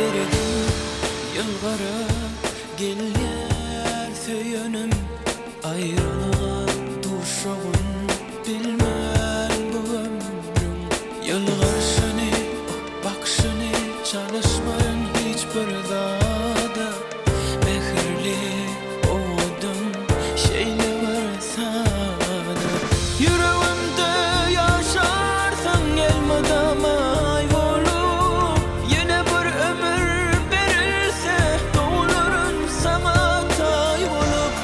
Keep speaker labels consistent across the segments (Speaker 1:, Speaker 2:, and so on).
Speaker 1: Seredim ýylgyryp gelýär söýenim Aýralyga duşagyn bilmän bu ömrüň Ýylgyrşyny, bakşyny çalyşmaryn hiç bir zada Mähirli, owadan, şeýle bir sada Ýüregimde ýaşarsyň elmydama aý bolup Ýene bir ömür berilse doglaryn saňa taý bolup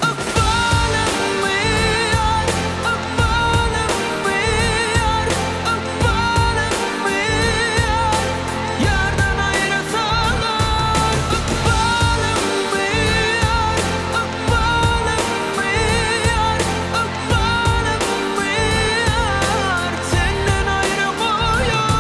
Speaker 1: Ykbalym ýar, ykbalym ýar, ykbalym ýar, Ýardan aýra salar. Ykbalym ýar, ykbalym ýar, ykbalym ýar, Senden aýra goýar.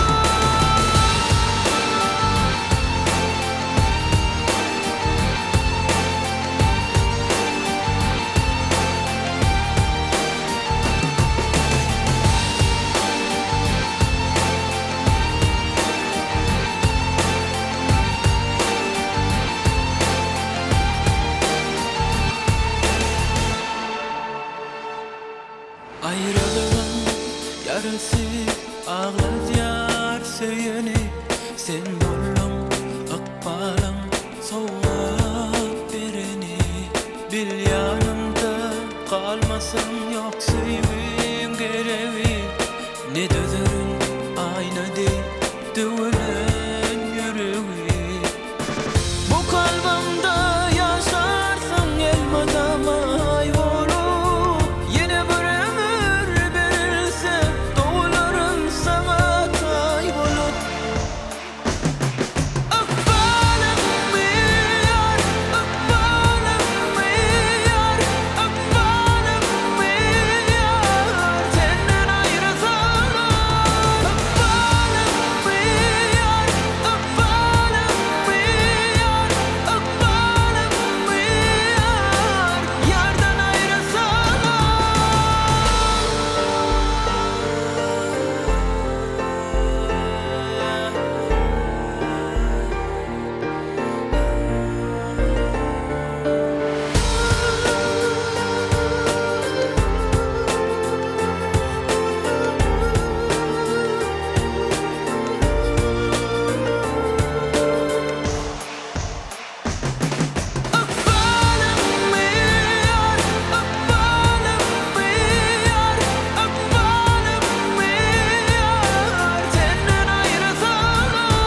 Speaker 1: Aýralygyň ýarasy agladýar söýeni, Sen bolduň ykbalyň sowgat bereni. Bil ýanymda galmasaň ýok söýgiň geregi, Ne dözerin aýna deý döwülen ýüregi. Bu kalbymda ýaşarsyň elmydama aý bolup, Ýene bir ömür berilse dolaryn saňa taý bolup. Ykbalym ýar, ykbalym ýar, ykbalym ýar, Senden aýra salar. Ykbalym ýar, ykbalym ýar, ykbalym ýar, Ýardan aýra salar. Ykbalym ýar, ykbalym ýar, ykbalym ýar, Senden aýra salar.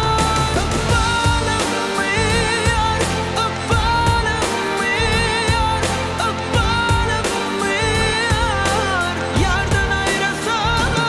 Speaker 1: Ykbalym ýar, ykbalym ýar, ykbalym ýar, Ýardan aýra salar.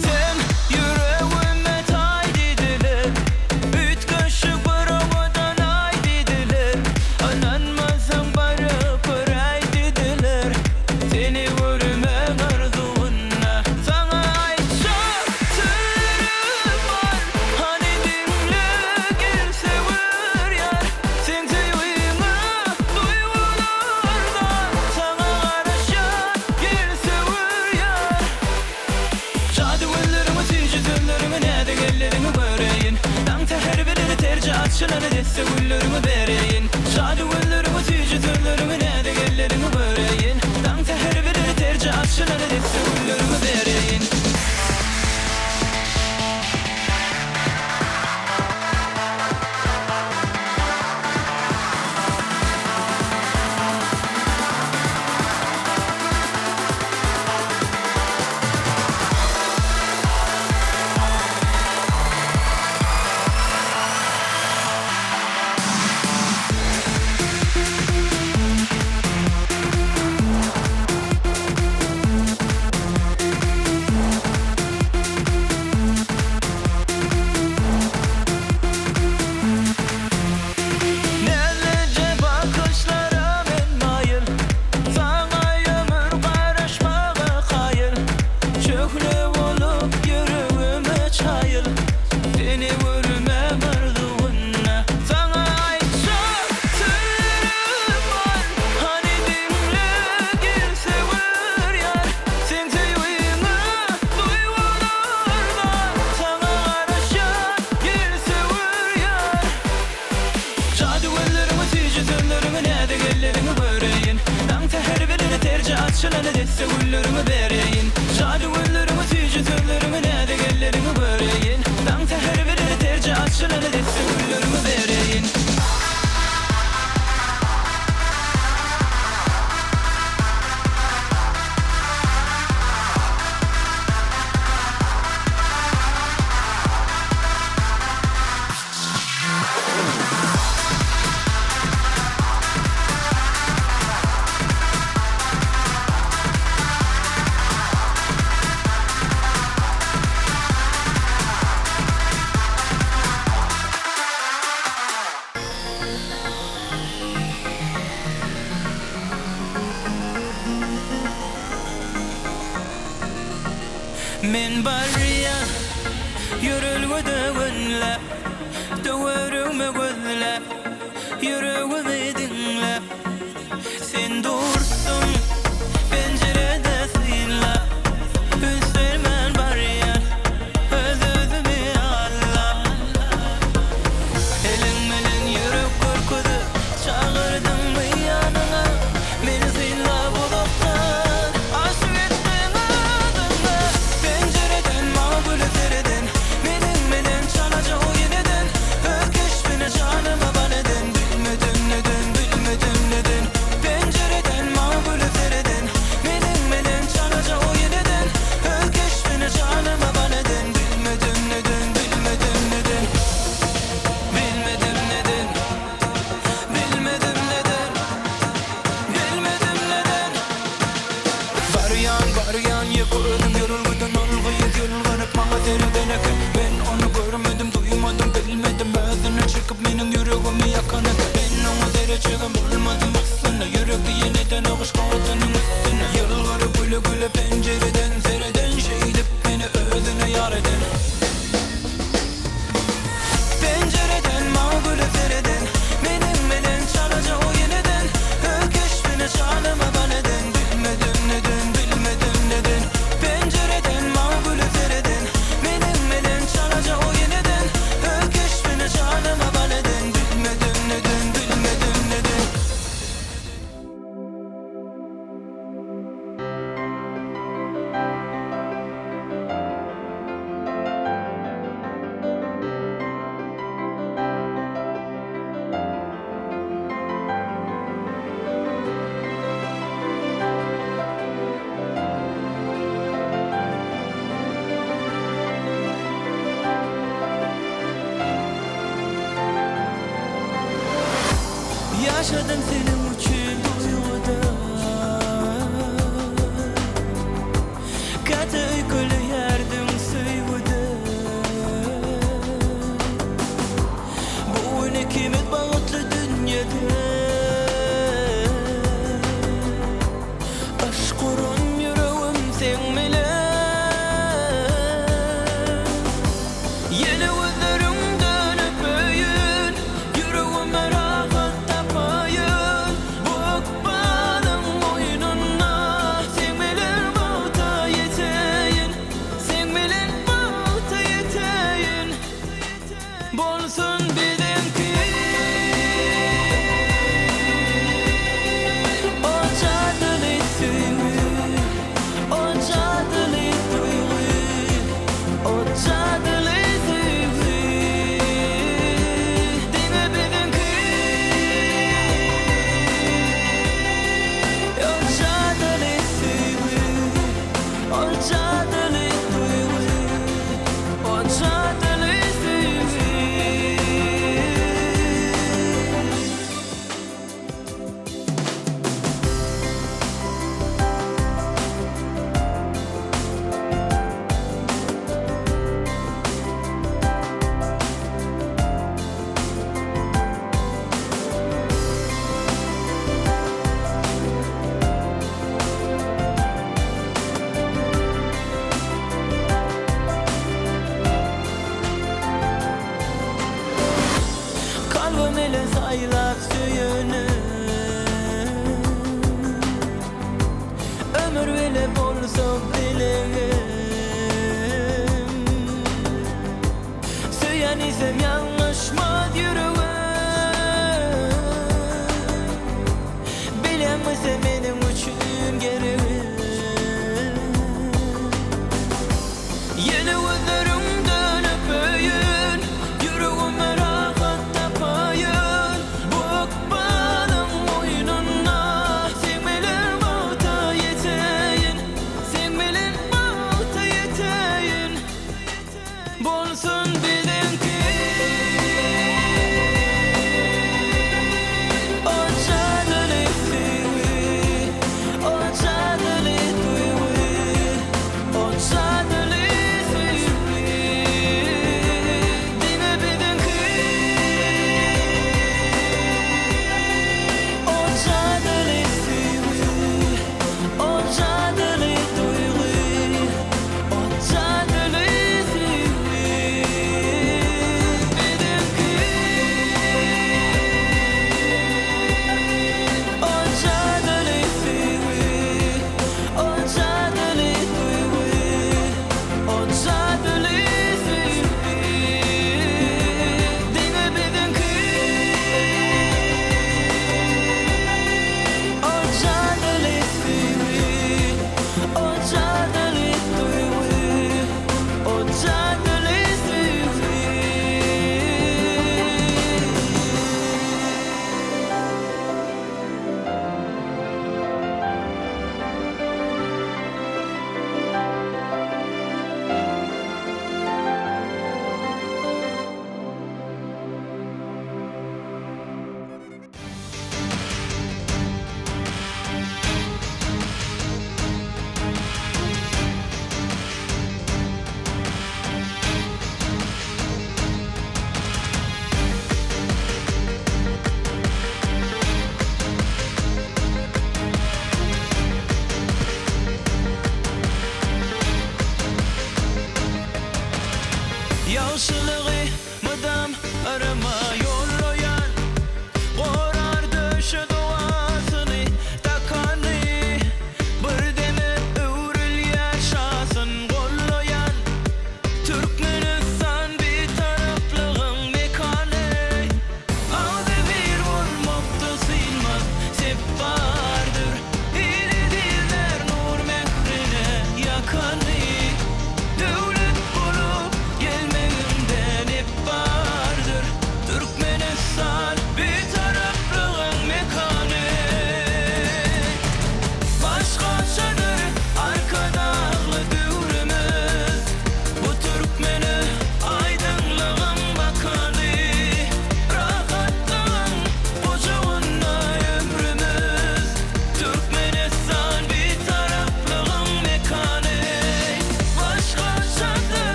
Speaker 1: Sen ýüregime taý diýdiler, Üýtgeşik bir owadan aý diýdiler, Ynanmasaň baryp göräý diýdiler, Seni görmek arzuwynda saňa aýtjak sözlerim bar. Hany diňle gel söwer ýar, Seň söýgiňe duýgular zar, Saňa garaşýan gel söwer ýar. Jady gözleriňi, süýji sözleriňi, näzik elleriňi göreýin. Daň säher bilen terje açylan desse gülleriňi bereýin. Jady gözleriňi, süýji sözleriňi, näzik elleriňi göreýin. Daň säher bilen terje açylan desse gülleriňi bereýin. terje açylany desse gülleriňi bereýin. Jady gözleriňi süýji sözleriňi näzik elleriňi göreýin. Daň säher bilen terje açylany desse gülleriňi bereýin. Men barýan ýörelgede günläp, Töweregme gözläp, ýüregimi diňläp. Sen dursuň penjirede synlap, Üns bermän barýan öz-özümi aldap. Eliň bilen ýürek görkezip, Çagyrdyňmy ýanyňa? Meni synlap uzakdan, Aşyk etdiň özüňe. Penjireden maňa gülüp sereden, Meniň bilen çalaja oýun eden, Öz keşbini janyma bal eden, Bilmedim neden, bilmedim neden. Penjireden maňa gülüp sereden, Meniň bilen çalaja oýun eden, Öz keşbini janyma bal eden, Bilmedim neden, bilmedim neden. Bilmedim neden, bilmedim neden, bilmedim neden. Barýan, barýan ýeke özüm ýörelgeden ol gyz ýylgyryp maňa sereden eken. Men ony görmedim, duýmadym, bilmedim özüne çekip meniň ýüregimi ýakan eken. Men oňa seretjegem bolmadym aslynda ýürek diýen eden gyşka odunyň üstüne. Ýylgyryp güle-güle penjireden sereden şeýdip meni özüne ýar eden. Penjireden maňa gülüp sereden, Meniň bilen çalaja oýun eden, Öz keşbini janyma bal eden, Bilmedim neden, bilmedim neden. Penjireden maňa gülüp sereden, Meniň bilen çalaja oýun eden, Öz keşbini janyma bal eden, Bilmedim neden, bilmedim neden. Ýaşadym seniň üçin duýguda Käte öýkeleýärdiň söýgüde Bu gün ikimiz bagtly dünýede Yşk uran ýüregim seň bilen Ýene gözleriňden öpeýin, Ýüregime rahat tapaýyn. Bu ykbalyň oýnunda Seň bilen bagta ýeteýin, Seň bilen bagta ýeteýin. Bolsun biziňki O jadyly söýgi, o jadyly duýgy, o jadyly söýgi Diňe biziňki O jadyly söýgi, o jadyly duýgy, o jadyly söýgi. Kalbym ile saýlap söýeni Ömür bile bolsak dilegim Söýen isem ýalňyşmaz ýüregim Bilýäňmi sen meniň üçin gerek.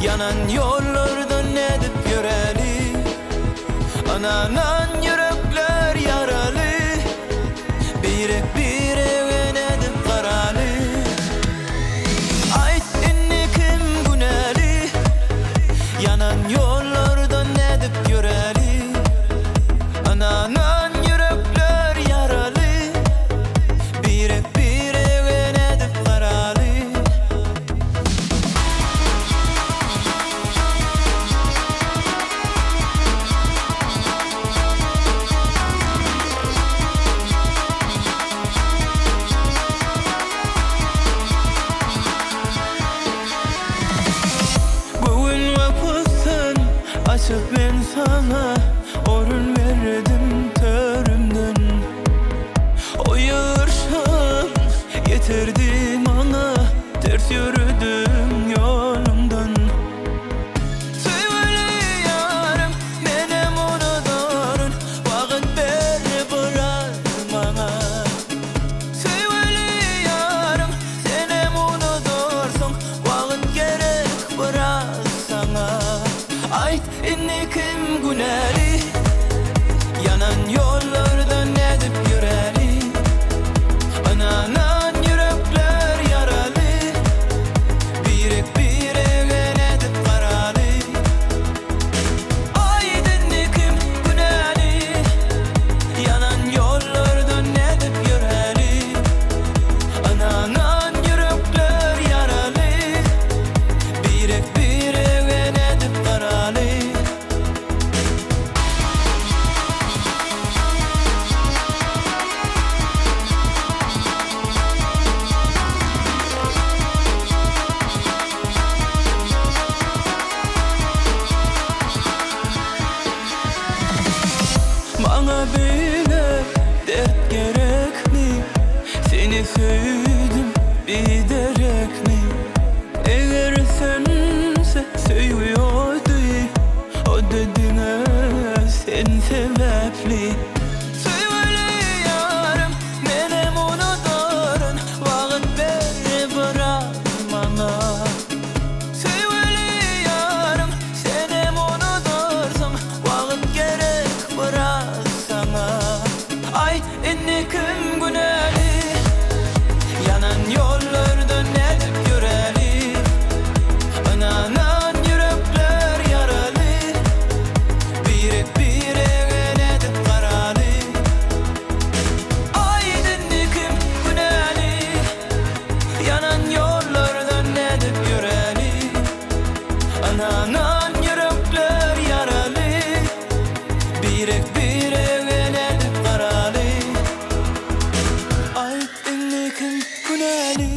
Speaker 1: Ýanan ýollardan nädip ýöräli? Ynanan ýürekler ýaraly, Birek-birege nädip garaly? Aýt indi kim günäli? Ýanan ýollardan nädip ýöräli? Ynanan ýürekler ýaraly, Birek-birege nädip garaly? Göwün gapysyn açyp men saňa Orun berdim törümden. Oýurşam ýeterdi maňa Ters ýöredim ýoluňdan. Söýgüli ýarym menem unudaryn Wagt ber biraz maňa. Söýgüli ýarym senem unudarsyň Wagt gerek biraz saňa. Aýt indi kim günäli Ýanan ýollardan nädip ýöräli Ynanan ýürekler ýaraly Birek birege nädip garaly Aýt indi kim günäli Ýanan ýollardan nädip ýöräli Ynanan ýürekler ýaraly Birek birege nädip garaly. Maňa beýle dert gerekmi? Seni söýdüm biderekmi? Eger sönse söýgi ody, O-da diňe sen sebäpli. Söýgüli ýarym, menem unudaryn, Wagt ber biraz maňa. Söýgüli ýarym, senem unudarsyň, Wagt gerek biraz saňa. Aýt indi kim günäli? Ýanan ýollardan nädip ýöräli? Ynanan ýürekler ýaraly, Birek-birege nädip garaly? Aýt indi kim günäli? Ýanan ýollardan nädip ýöräli? Ynanan ýürekler ýaraly, Birek-birege nädip garaly? Aýt indi kim günäli?